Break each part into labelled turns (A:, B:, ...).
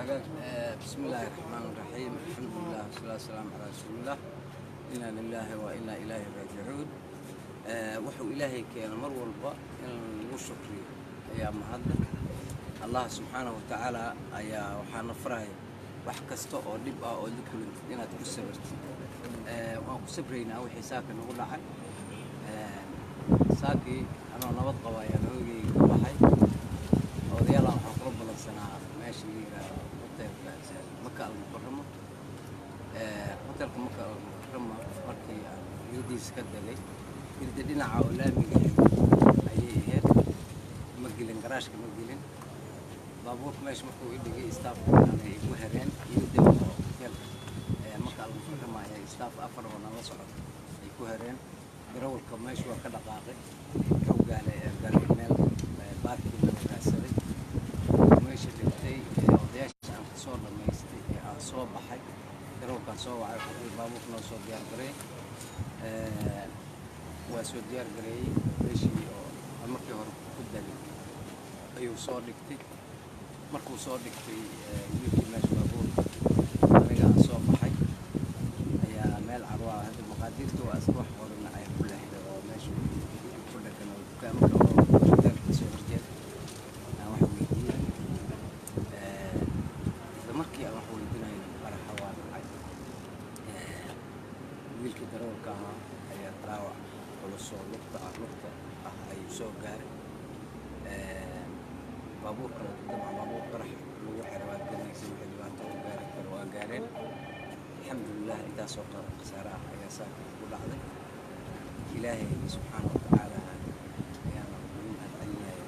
A: Hagaag. Bismi illaahi raxmaan raxiim, alxamdulilah, wasalaatu wasalaamu calaa rasuulillah. Inaa lilaahi wa inaa ilaahi raajicuun. Wuxuu Ilaahay keena mar walba in lagu shukriyo ayaa mahadle. Allah subxaanahu watacaala ayaa waxaana faraya wax kasta oo dhib ah oo la kulantid inaad ku sabirtid. Waan ku sabraynaa wixii saaka nagu dhacay. Saakii anoo nabad qaba ayaan hoygayga ka baxay. Odayaalaan waxaan kula ballansanaa meesha la yidhaahdo hotelka Maka Almukarama. Hotelka Maka Almukarama markii aan irdiisa ka degay, irda dhinaca oo laamiga ayay ahayd, ma gelin garaashka, ma gelin baabuurka. Meesha markuu i dhigay, staffka aanay igu hereen irda oo hotelka Maka Almukarama ayaa staff afar oo nala socota ay ku hereen. Darawalka meesha waa ka dhaqaaqay, wuxuu gaalay galay meel parking la raadsaday, meesha dhigtay. Odayaasha aan kasoo dhamaystay ee aan soo baxay, darawalkaan soo wacay, wuxuu yidhi baabuurka noo soo diyaar gareey. Waa soo diyaar gareeyey. Meeshii oo aan markii hore ku dagay ayuu soo dhigtay. Markuu soo dhigtay wiilkii meesha baabuurka, aniga aan soo baxay ayaa meel carwaa hadda maqaadiirta waa iska wax qoran ay ku leexday oo meesha ku dhagan oo dukaamka oo hotelka kasoo horjeeda aan wax weydiiyey. Isla markii aan wax weydiinayna qaraxa waa dhacay. Wiilkii darawalka ahaa ayaa dhaawac culus oo lugta ah ayuu soo gaaray. Baabuurkana dabcan baabuur qarax lagu xiray waad garanaysa, wixii dhibaato u gaari karo waa gaareen. Alxamdulilah, intaasoo khasaare ah ayaa saaka ku dhacday. Ilaahay subxaana wa tacaala ayaana ugu mahadcelinaya,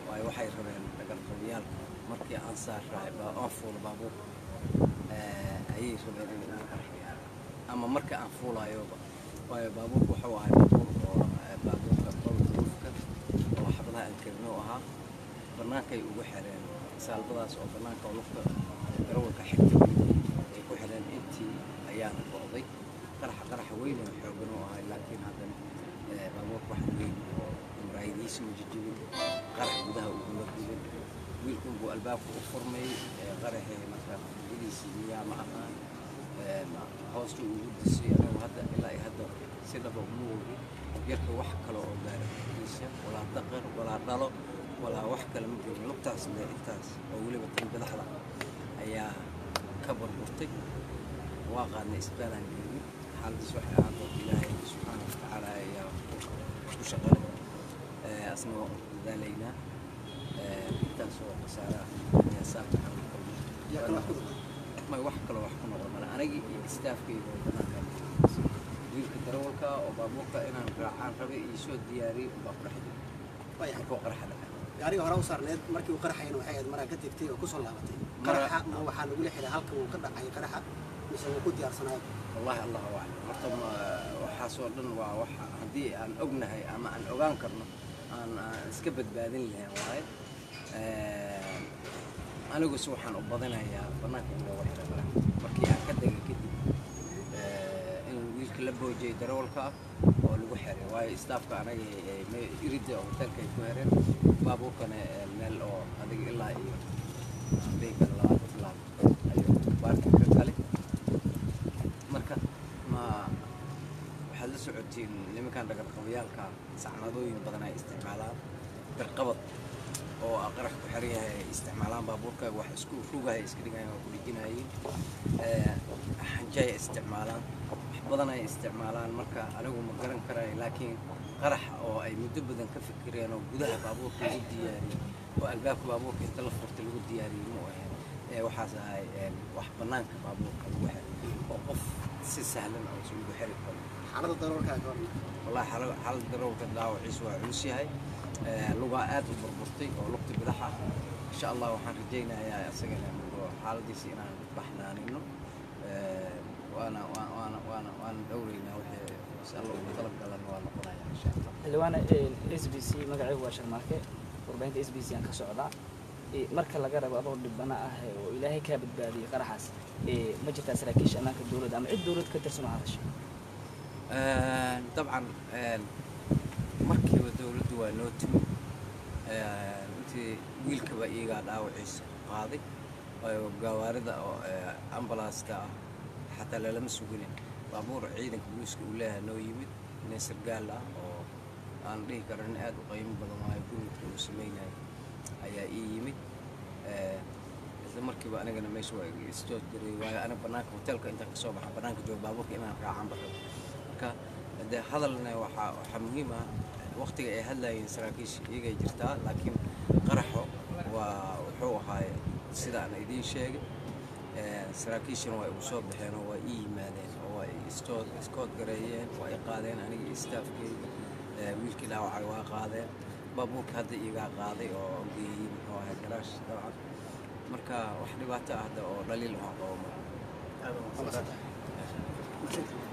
A: waayo waxay rabeen dhagarqabyaalka markii aan saarraay aan fuulo baabuurka ayay rabeen inay igu qarxiyaan ama marka aan fuulayoba, waayo baabuurku wuxuu ahay baabuur oo baabuurka bulletproofka oo xabadaha aan karino ahaa. Bannaankay ugu xireen saalbadaas oo bannaanka oo lugta darawalka xigta ay ku xireen, intii ayaana go'day. Qaraxa qaraxa weyn oo xoogan oo ahay, laakiin haddana baabuurka wax weyn oo muraayadihiisa ma jijibin, qarax gudaha uguma gubin. Wiilkunbuu albaabka u furmay qaraxii, marka gudihiisii miyaa ma aqaan hoosta ugu disay. Anigu hadda ilaa iyo hadda si dhaba uma ogi yarka wax kale oo gaaray gudihiisa, walaa daqar walaa dhalo walaa wax kale ma jirin. Lugtaas le intaas oo weliba tan bidaxda ayaa ka burburtay. Waa qaadnay, isbitaalaan geynay. Xaaladiis waxay ahaan doonta Ilaahay subxaana wa tacaala ayaa ku shaqale, asna waa u dadaalaynaa. Intaas oo khasaare ah ayaa saaka aan la kulmay. May, wax kaloo wax ku noqdo male. Anigii iyo staffkayga oo banaanka, wiilka darawalka oo baabuurka inaan raacaan rabay iyo soo diyaariyey unbaa ku dhex jiray markuu qaraxa dhacay.
B: Gaariga hore u saarneed, markii uu qaraxayna waxay ahayd maraa ka tegtay oo kusoo laabatay. Qaraxa ma waxaa lagula xiray halka uu ka dhacay qaraxa mise wuu ku diyaarsanayo?
A: Wallahi allahu aclam. Horta waxaasoo dhan waa wax haddii aan ognahay ama aan ogaan karno aan iska badbaadin lahayn waaye. Aniguse waxaan u badinayaa bannaanka in looga xiray qarax markii aan ka degay kadib, in wiilka la boojiyey darawalka ah oo lagu xiray, waayo staffka anaga irida hotelka ay ku xireen baabuurkana meel oo adiga ilaa iyo beekana 20 bilaab ayuu parking ka galay. Marka ma waxaad la socotiin nimankan dhagarqabayaalka sacmadooyin badan ay isticmaalaan, birqabad oo qarax ku xiran yahay ay isticmaalaan, baabuurka wax isku rugaya iska dhigayaan, waa ku dhejinayeen, xanjay isticmaalaan, wax badan ay isticmaalaan. Marka anigu ma garan karayo, laakiin qarax oo ay muddo badan ka fikireen oo gudaha baabuurka lagu diyaariyey oo albaabka baabuurka inta la furtay lagu diyaariyey ma ahayn. Waxaas ahay wax bannaanka baabuurka lagu xiray oo qof si sahlan oo ugu xiri karo.
B: Xaaladda darawalkaa ka hor?
A: Wallahi xaaladda darawalka dhaawaciisu waa culus yahay. Lugaa aad u burburtay oo lugta bidax ah. Insha Allah waxaan rajaynayaa isagana xaaladiisa inaan baxnaanino, waana dhowreynaa. Wixii si Alla ugu talagalan waa noqonaya insha Allah.
C: Xildhibaane SBC, magacaygu waa Sharmaake, warbaahinta SBC aan ka socdaa. Marka laga rabo adoo dhibana ah oo Ilaahay kaa badbaadiyey qaraxaas, ma jirtaa saraakiisha ammaanka dowladda ama cid dowlad ka tirsan oo hadashay?
A: Dabcan markiiba dowladdu waa noo timi. Intii wiilkaba iyagaa dhaawaciisa qaaday. Gawaarida oo ambalaasta ah xataa lalama suginin. Baabuur ciidanka booliiska uu leeyahay noo yimid, nin sargaal ah oo aan dhihi karo nin aad u qiimo badan waayo gurmudka uu sameynayay ayaa ii yimid. Isla markiiba anigana meesha waa istood gareey, waayo aniga banaanka hotelka intaan kasoo baxa banaanka jooga baabuurka inaan raacaan baxo. Marka dee hadalna waxaa muhiim ah waqtiga ay hadlayeen saraakiisha iyagay jirtaa, laakiin qaraxo waa wuxuu ahaay sida aan idiin sheegay. Saraakiishana waa igu soo baxeen oo waa ii yimaadeen oo waa istood iskood gareeyeen, waa i qaadeen aniga iyo staafkeyga. Wiilkii dhaawacay waa qaadeen, baabuurka hadda iigaa qaaday oo geeyey muxuu ahay garaash dabcan. Marka wax dhibaato ah hadda oo dhaliil ah qabo malaha.
B: Waa mahadsantahay.